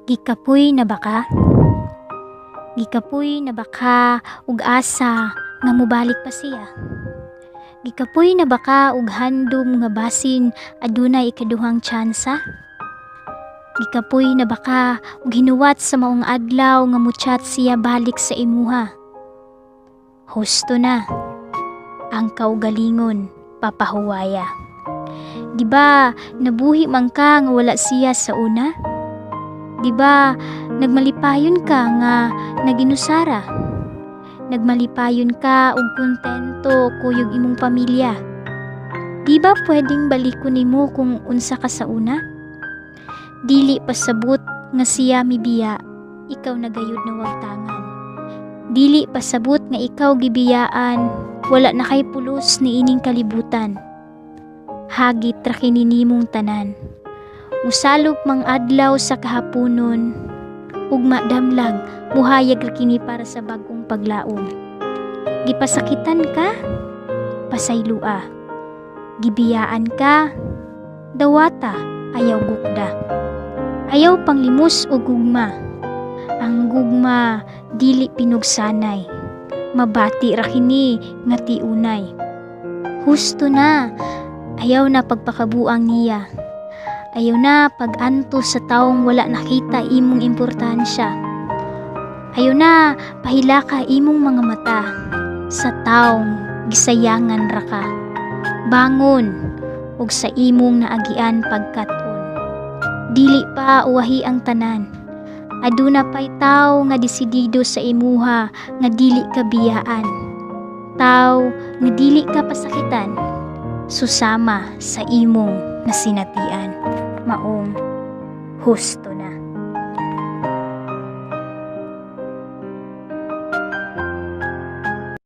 Gikapoy na ba ka? Gikapoy na ba ka ug asa nga mobalik pa siya? Gikapoy na ba ka ug handom nga basin adunay ikaduhang tsansa? Gikapoy na ba ka ug hinuwat sa maong adlaw nga mo-chat siya balik sa imuha? Husto na ang kaugalingon, papahuwaya. Di ba nabuhi man ka nga wala siya sa una? Di ba nagmalipayon ka nga naginusara? Nagmalipayon ka og kontento kuyog imong pamilya. Di ba pwedeng balikon nimo kung unsa ka sa una? Dili pasabot nga siya mibiya, ikaw na gayud nawagtangan. Dili pasabot nga ikaw gibiyaan, wala na kay pulos niining kalibutan. Hagit ra kini nimong tanan. Musalop mang adlaw sa kahaponon, ugma damlag, muhayag ra kini para sa bag-ong paglaom. Gipasakitan ka, pasaylua. Gibiyaan ka, dawata, ayaw gukda. Ayaw panglimos og gugma. Ang gugma dili pinugsanay. Mabati ra kini nga tiunay. Husto na, ayaw na pagpakabuang niya. Ayaw na pag-antos sa taong wala nakita imong importansya. Ayaw na pahilaka imong mga mata sa taong gisayangan ra ka. Bangon ug sa imong naagian pagkat-on. Dili pa uwahi ang tanan. Aduna pay tawo nga desidido sa imuha nga dili ka biyaan. Tawo nga dili ka pasakitan. Susama sa imong nasinatian. Maong husto.